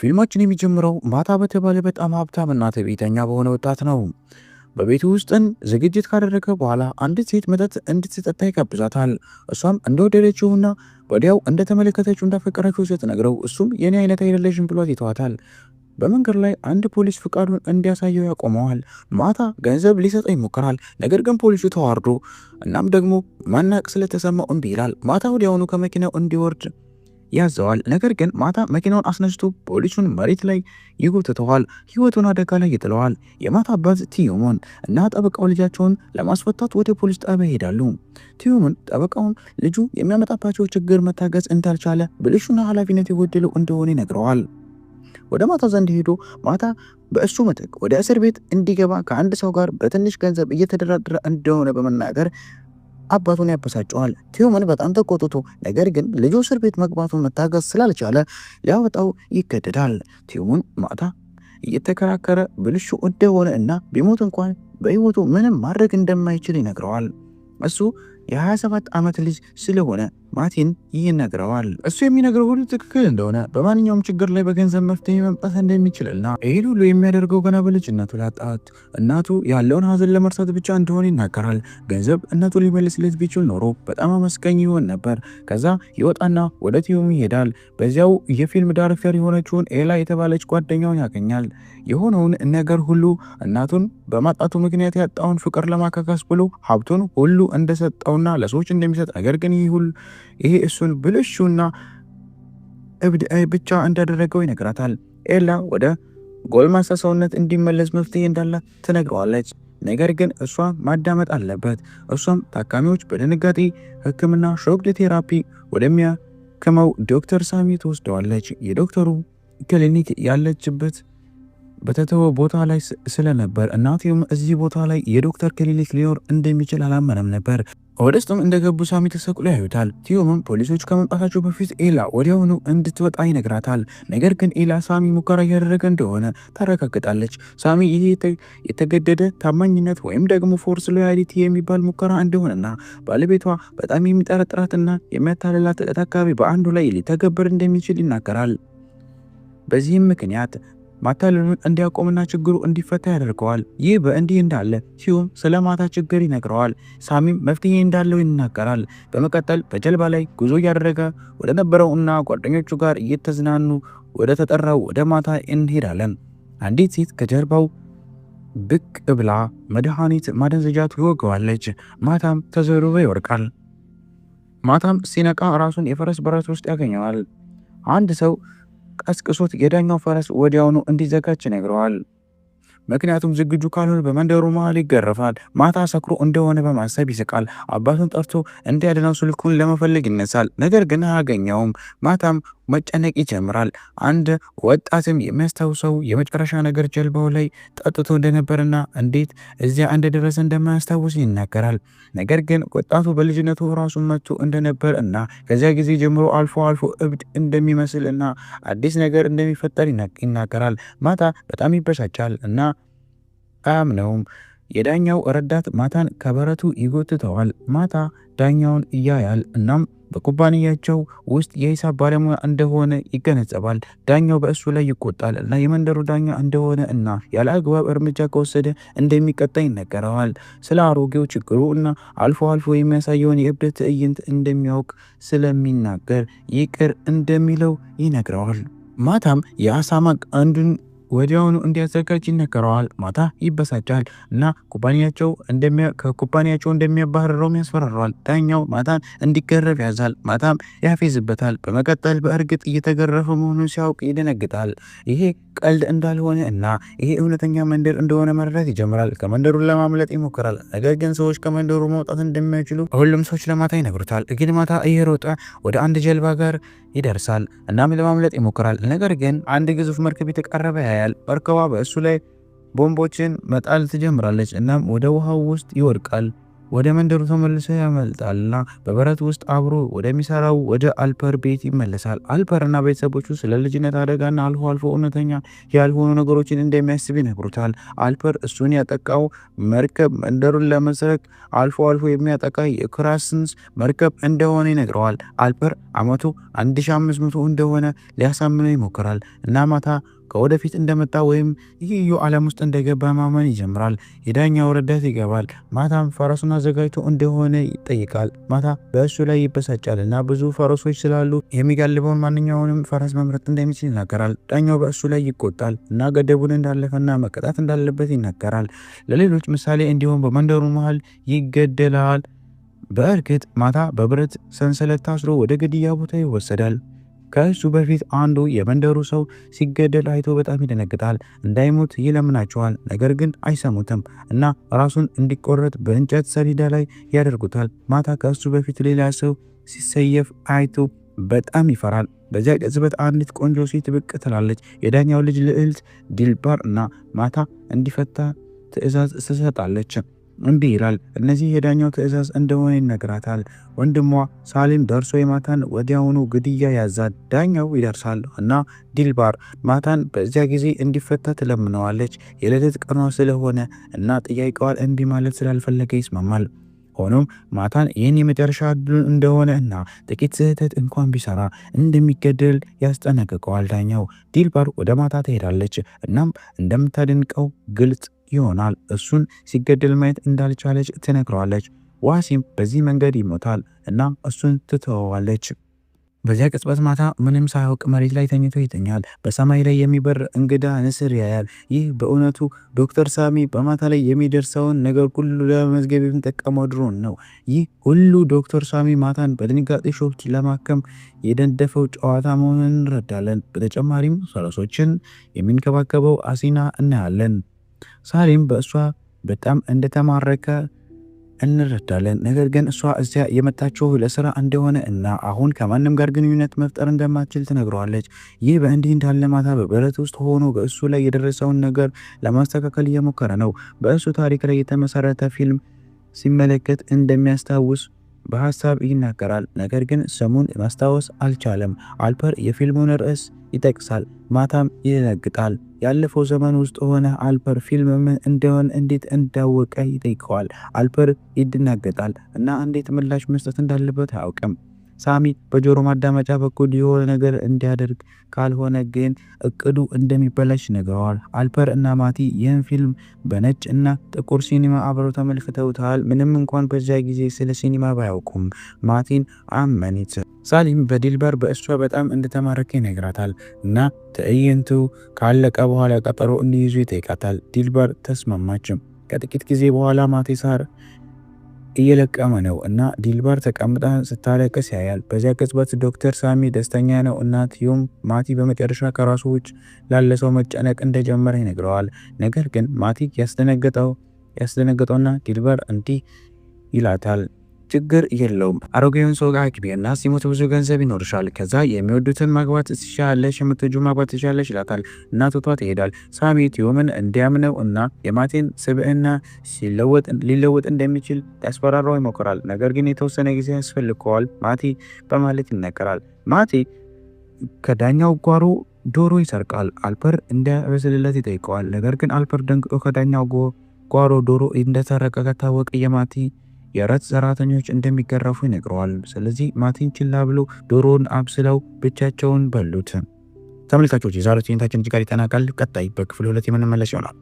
ፊልማችን የሚጀምረው ማታ በተባለ በጣም ሀብታምና ትዕቢተኛ በሆነ ወጣት ነው። በቤቱ ውስጥን ዝግጅት ካደረገ በኋላ አንዲት ሴት መጠጥ እንድትጠጣ ይጋብዛታል። እሷም እንደወደደችውና ወዲያው እንደተመለከተችው እንዳፈቀረችው ስትነግረው እሱም የኔ አይነት አይደለሽም ብሏት ይተዋታል። በመንገድ ላይ አንድ ፖሊስ ፍቃዱን እንዲያሳየው ያቆመዋል። ማታ ገንዘብ ሊሰጠው ይሞክራል። ነገር ግን ፖሊሱ ተዋርዶ እናም ደግሞ መናቅ ስለተሰማው እምቢ ይላል። ማታ ወዲያውኑ ከመኪናው እንዲወርድ ያዘዋል። ነገር ግን ማታ መኪናውን አስነስቶ ፖሊሱን መሬት ላይ ይጎትተዋል። ህይወቱን አደጋ ላይ ይጥለዋል። የማታ አባት ቲዮሞን እና ጠበቃው ልጃቸውን ለማስፈታት ወደ ፖሊስ ጣቢያ ይሄዳሉ። ቲዮሞን ጠበቃውን ልጁ የሚያመጣባቸው ችግር መታገስ እንዳልቻለ፣ ብልሹና ኃላፊነት የጎደለው እንደሆነ ይነግረዋል። ወደ ማታ ዘንድ ሄዶ ማታ በእሱ ምትክ ወደ እስር ቤት እንዲገባ ከአንድ ሰው ጋር በትንሽ ገንዘብ እየተደራደረ እንደሆነ በመናገር አባቱን ያበሳጨዋል። ቲዮመን በጣም ተቆጥቶ ነገር ግን ልጁ እስር ቤት መግባቱን መታገስ ስላልቻለ ሊያወጣው ይገደዳል። ቲዮመን ማታ እየተከራከረ ብልሹ እንደሆነ እና ቢሞት እንኳን በህይወቱ ምንም ማድረግ እንደማይችል ይነግረዋል። እሱ የ27 ዓመት ልጅ ስለሆነ ማቲን ይነግረዋል። እሱ የሚነግረው ሁሉ ትክክል እንደሆነ፣ በማንኛውም ችግር ላይ በገንዘብ መፍትሄ መምጣት እንደሚችልና ይህን ሁሉ የሚያደርገው ገና በልጅነቱ ላጣት እናቱ ያለውን ሀዘን ለመርሳት ብቻ እንደሆነ ይናገራል። ገንዘብ እናቱ ሊመልስለት ቢችል ኖሮ በጣም አመስጋኝ ይሆን ነበር። ከዛ ይወጣና ወደ ቲዩም ይሄዳል። በዚያው የፊልም ዳይሬክተር የሆነችውን ኤላ የተባለች ጓደኛውን ያገኛል። የሆነውን ነገር ሁሉ እናቱን በማጣቱ ምክንያት ያጣውን ፍቅር ለማካካስ ብሎ ሀብቱን ሁሉ እንደሰጠውና ለሰዎች እንደሚሰጥ፣ ነገር ግን ይህ ሁሉ ይሄ እሱን ብልሹና እብድ ብቻ እንዳደረገው ይነግራታል። ኤላ ወደ ጎልማሳ ሰውነት እንዲመለስ መፍትሄ እንዳላት ትነግረዋለች። ነገር ግን እሷ ማዳመጥ አለበት። እሷም ታካሚዎች በድንጋጤ ሕክምና shock therapy ወደሚያክመው ዶክተር ሳሚ ትወስደዋለች። የዶክተሩ ክሊኒክ ያለችበት በተተወ ቦታ ላይ ስለነበር እናትየውም እዚህ ቦታ ላይ የዶክተር ክሊኒክ ሊኖር እንደሚችል አላመነም ነበር። ወደ ውስጥም እንደገቡ ሳሚ ተሰቅሎ ያዩታል። ቲዮምም ፖሊሶች ከመምጣታቸው በፊት ኤላ ወዲያውኑ እንድትወጣ ይነግራታል። ነገር ግን ኤላ ሳሚ ሙከራ እያደረገ እንደሆነ ታረጋግጣለች። ሳሚ ይህ የተገደደ ታማኝነት ወይም ደግሞ forced loyalty የሚባል ሙከራ እንደሆነና ባለቤቷ በጣም የሚጠረጥራትና የሚያታልላት አካባቢ በአንዱ ላይ ሊተገበር እንደሚችል ይናገራል። በዚህም ምክንያት ማታለሉን እንዲያቆምና ችግሩ እንዲፈታ ያደርገዋል። ይህ በእንዲህ እንዳለ ሲዩም ስለ ማታ ችግር ይነግረዋል። ሳሚም መፍትሄ እንዳለው ይናገራል። በመቀጠል በጀልባ ላይ ጉዞ እያደረገ ወደ ነበረው እና ጓደኞቹ ጋር እየተዝናኑ ወደ ተጠራው ወደ ማታ እንሄዳለን። አንዲት ሴት ከጀርባው ብቅ ብላ መድኃኒት ማደንዘጃ ትወገዋለች። ማታም ተዘርሮ ይወድቃል። ማታም ሲነቃ ራሱን የፈረስ በረት ውስጥ ያገኘዋል። አንድ ሰው ቀስቅሶት የዳኛው ፈረስ ወዲያውኑ እንዲዘጋጅ ይነግረዋል። ምክንያቱም ዝግጁ ካልሆነ በመንደሩ መሃል ይገረፋል። ማታ ሰክሮ እንደሆነ በማሰብ ይስቃል። አባቱን ጠርቶ እንዲያድነው ስልኩን ለመፈለግ ይነሳል። ነገር ግን አያገኘውም። ማታም መጨነቅ ይጀምራል። አንድ ወጣትም የሚያስታውሰው የመጨረሻ ነገር ጀልባው ላይ ጠጥቶ እንደነበርና እንዴት እዚያ እንደደረሰ እንደማያስታውስ ይናገራል። ነገር ግን ወጣቱ በልጅነቱ ራሱን መቶ እንደነበር እና ከዚያ ጊዜ ጀምሮ አልፎ አልፎ እብድ እንደሚመስል እና አዲስ ነገር እንደሚፈጠር ይናገራል። ማታ በጣም ይበሳጫል እና አያምነውም። የዳኛው ረዳት ማታን ከበረቱ ይጎትተዋል። ማታ ዳኛውን እያያል እናም በኩባንያቸው ውስጥ የሂሳብ ባለሙያ እንደሆነ ይገነዘባል። ዳኛው በእሱ ላይ ይቆጣል እና የመንደሩ ዳኛ እንደሆነ እና ያለ አግባብ እርምጃ ከወሰደ እንደሚቀጣ ይነገረዋል። ስለ አሮጌው ችግሩ እና አልፎ አልፎ የሚያሳየውን የእብደት ትዕይንት እንደሚያውቅ ስለሚናገር ይቅር እንደሚለው ይነግረዋል። ማታም የአሳማ ቀንዱን ወዲያውኑ እንዲያዘጋጅ ይነገረዋል። ማታ ይበሳጫል እና ከኩባንያቸው እንደሚያባርረውም ያስፈራረዋል። ዳኛው ማታን እንዲገረፍ ያዛል። ማታም ያፌዝበታል። በመቀጠል በእርግጥ እየተገረፈ መሆኑን ሲያውቅ ይደነግጣል። ይሄ ቀልድ እንዳልሆነ እና ይሄ እውነተኛ መንደር እንደሆነ መረዳት ይጀምራል። ከመንደሩ ለማምለጥ ይሞክራል። ነገር ግን ሰዎች ከመንደሩ መውጣት እንደማይችሉ ሁሉም ሰዎች ለማታ ይነግሩታል። ግን ማታ እየሮጠ ወደ አንድ ጀልባ ጋር ይደርሳል። እናም ለማምለጥ ይሞክራል። ነገር ግን አንድ ግዙፍ መርከብ የተቃረበ ያያል። መርከቧ በእሱ ላይ ቦምቦችን መጣል ትጀምራለች። እናም ወደ ውሃው ውስጥ ይወድቃል። ወደ መንደሩ ተመልሶ ያመልጣልና በበረት ውስጥ አብሮ ወደሚሰራው ወደ አልፐር ቤት ይመለሳል። አልፐር እና ቤተሰቦቹ ስለ ልጅነት አደጋና አልፎ አልፎ እውነተኛ ያልሆኑ ነገሮችን እንደሚያስብ ይነግሩታል። አልፐር እሱን ያጠቃው መርከብ መንደሩን ለመስረቅ አልፎ አልፎ የሚያጠቃ የክራስንስ መርከብ እንደሆነ ይነግረዋል። አልፐር ዓመቱ 1500 እንደሆነ ሊያሳምነው ይሞክራል እና ማታ ከወደፊት እንደመጣ ወይም ልዩ ዓለም ውስጥ እንደገባ ማመን ይጀምራል። የዳኛው ረዳት ይገባል። ማታም ፈረሱን አዘጋጅቶ እንደሆነ ይጠይቃል። ማታ በእሱ ላይ ይበሳጫል እና ብዙ ፈረሶች ስላሉ የሚጋልበውን ማንኛውንም ፈረስ መምረጥ እንደሚችል ይናገራል። ዳኛው በእሱ ላይ ይቆጣል እና ገደቡን እንዳለፈና መቀጣት እንዳለበት ይናገራል። ለሌሎች ምሳሌ እንዲሆን በመንደሩ መሃል ይገደላል። በእርግጥ ማታ በብረት ሰንሰለት ታስሮ ወደ ግድያ ቦታ ይወሰዳል። ከእሱ በፊት አንዱ የመንደሩ ሰው ሲገደል አይቶ በጣም ይደነግጣል። እንዳይሞት ይለምናቸዋል፣ ነገር ግን አይሰሙትም እና ራሱን እንዲቆረጥ በእንጨት ሰሌዳ ላይ ያደርጉታል። ማታ ከእሱ በፊት ሌላ ሰው ሲሰየፍ አይቶ በጣም ይፈራል። በዚያ ቅጽበት አንዲት ቆንጆ ሴት ብቅ ትላለች። የዳኛው ልጅ ልዕልት ዲልባር እና ማታ እንዲፈታ ትዕዛዝ ትሰጣለች። እምቢ ይላል። እነዚህ የዳኛው ትዕዛዝ እንደሆነ ይነግራታል። ወንድሟ ሳሊም ደርሶ የማታን ወዲያውኑ ግድያ ያዛል። ዳኛው ይደርሳል እና ዲልባር ማታን በዚያ ጊዜ እንዲፈታ ትለምነዋለች። የልደት ቀኗ ስለሆነ እና ጥያቄዋን እምቢ ማለት ስላልፈለገ ይስማማል። ሆኖም ማታን ይህን የመጨረሻ ዕድሉን እንደሆነ እና ጥቂት ስህተት እንኳን ቢሰራ እንደሚገደል ያስጠነቅቀዋል ዳኛው። ዲልባር ወደ ማታ ትሄዳለች። እናም እንደምታደንቀው ግልጽ ይሆናል። እሱን ሲገደል ማየት እንዳልቻለች ትነግረዋለች። ዋሲም በዚህ መንገድ ይሞታል እና እሱን ትተወዋለች። በዚያ ቅጽበት ማታ ምንም ሳያውቅ መሬት ላይ ተኝቶ ይተኛል። በሰማይ ላይ የሚበር እንግዳ ንስር ያያል። ይህ በእውነቱ ዶክተር ሳሚ በማታ ላይ የሚደርሰውን ነገር ሁሉ ለመመዝገብ የሚጠቀመው ድሮን ነው። ይህ ሁሉ ዶክተር ሳሚ ማታን በድንጋጤ shock ለማከም የነደፈው ጨዋታ መሆኑን እንረዳለን። በተጨማሪም ፈረሶችን የሚንከባከበው አሲና እናያለን። ሳሊም በእሷ በጣም እንደተማረከ እንረዳለን። ነገር ግን እሷ እዚያ የመጣችው ለስራ እንደሆነ እና አሁን ከማንም ጋር ግንኙነት መፍጠር እንደማትችል ትነግረዋለች። ይህ በእንዲህ እንዳለ ማታ በበረት ውስጥ ሆኖ በእሱ ላይ የደረሰውን ነገር ለማስተካከል እየሞከረ ነው። በእሱ ታሪክ ላይ የተመሰረተ ፊልም ሲመለከት እንደሚያስታውስ በሀሳብ ይናገራል። ነገር ግን ስሙን ማስታወስ አልቻለም። አልፐር የፊልሙን ርዕስ ይጠቅሳል። ማታም ይደነግጣል። ያለፈው ዘመን ውስጥ ሆነ አልፐር ፊልም ምን እንደሆነ እንዴት እንዳወቀ ይጠይቀዋል። አልፐር ይደናገጣል እና እንዴት ምላሽ መስጠት እንዳለበት አያውቅም። ሳሚ በጆሮ ማዳመጫ በኩል የሆነ ነገር እንዲያደርግ ካልሆነ ግን እቅዱ እንደሚበላሽ ይነግረዋል። አልፐር እና ማቲ ይህን ፊልም በነጭ እና ጥቁር ሲኒማ አብረው ተመልክተውታል። ምንም እንኳን በዚያ ጊዜ ስለ ሲኒማ ባያውቁም ማቲን አመኒት። ሳሊም በዲልበር በእሷ በጣም እንደተማረከ ይነግራታል እና ትዕይንቱ ካለቀ በኋላ ቀጠሮ እንዲይዙ ይጠይቃታል። ዲልበር ተስማማችም። ከጥቂት ጊዜ በኋላ ማቲ ሳር እየለቀመ ነው እና ዲልባር ተቀምጣ ስታለቅስ ያያል። በዚያ ቅጽበት ዶክተር ሳሚ ደስተኛ ነው እና ቲዩም ማቲ በመጨረሻ ከራሱ ውጭ ላለ ሰው መጨነቅ እንደጀመረ ይነግረዋል። ነገር ግን ማቲ ያስደነገጠውና ዲልባር እንዲህ ይላታል። ችግር የለውም፣ አሮጌውን ሰው ጋር አግቢ እና ሲሞት ብዙ ገንዘብ ይኖርሻል። ከዛ የሚወዱትን ማግባት ትችያለሽ፣ የምትወጂውን ማግባት ትችያለሽ ይላታል እና ትቷት ይሄዳል። ሳሚ ቲዮምን እንዲያምነው እና የማቴን ስብዕና ሊለወጥ እንደሚችል ያስፈራራው ይሞክራል። ነገር ግን የተወሰነ ጊዜ ያስፈልገዋል ማቲ በማለት ይነገራል። ማቲ ከዳኛው ጓሮ ዶሮ ይሰርቃል። አልፐር እንዲያበስልለት ይጠይቀዋል። ነገር ግን አልፐር ደንግጦ ከዳኛው ጓሮ ዶሮ እንደተረቀ ከታወቀ የማቲ የረት ሰራተኞች እንደሚገረፉ ይነግረዋል። ስለዚህ ማቲን ችላ ብሎ ዶሮውን አብስለው ብቻቸውን በሉት። ተመልካቾች፣ የዛሬው ትዕይንታችን እዚህ ጋር ይጠናቀቃል። ቀጣይ በክፍል 2 የምንመለስ ይሆናል።